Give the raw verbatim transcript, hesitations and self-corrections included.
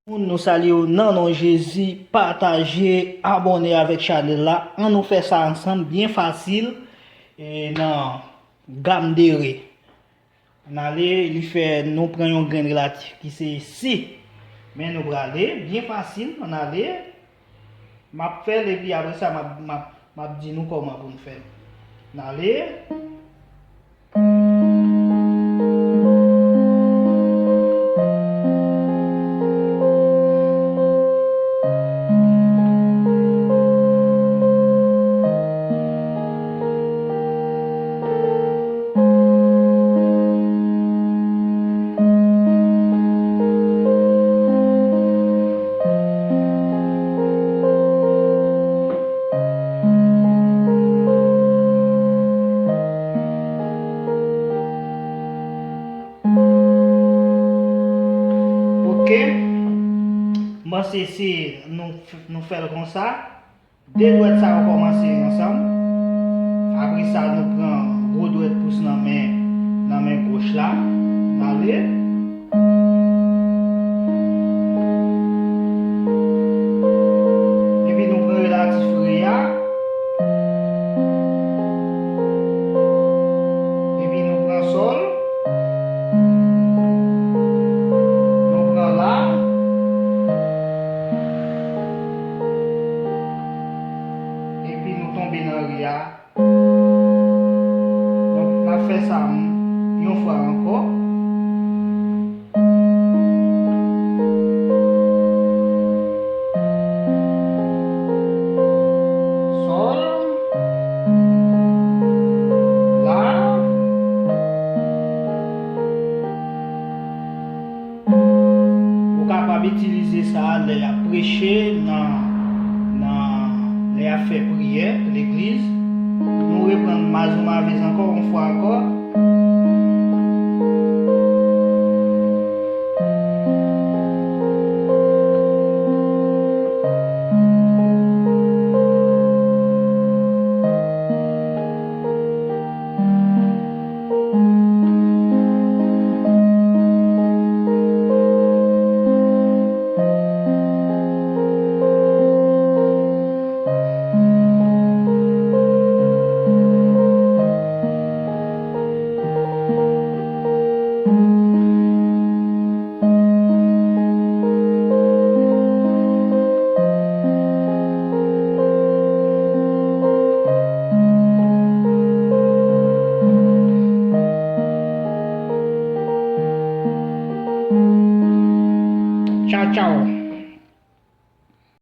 Moun, nou salye w nan non Jezi. Pataje, abòne avèk chanèl la. Ann nou fè sa ansanm, byen fasil. E nan gam de re. Ann ale, li fè nou pran yon grenn relatif ki se si. Men nou prale, byen fasil, ann ale. M ap fè l epi apre sa, m ap, m ap, m ap di nou kòman pou n fè l. Ann ale. Ok. M panse se nou, nou fè l konsa. De dwèt sa yo kòmanse ansanm. Apre sa, nou pran gwo dwèt pous nan men, nan men goch la. N ale. Epi nou pran relatif re a. Epi nou pran sòl. Nou pran la. Epi nou tonbe nan re a. Donk, n ap fè sa yon fwa ankò. Sòl. La. Ou kapab itilize sa a lè y ap preche, nan, nan, lè y ap fè priyè legliz. Nou reprann Mazo Mavez ankò, yon fwa ankò. Tchaw, tchaw.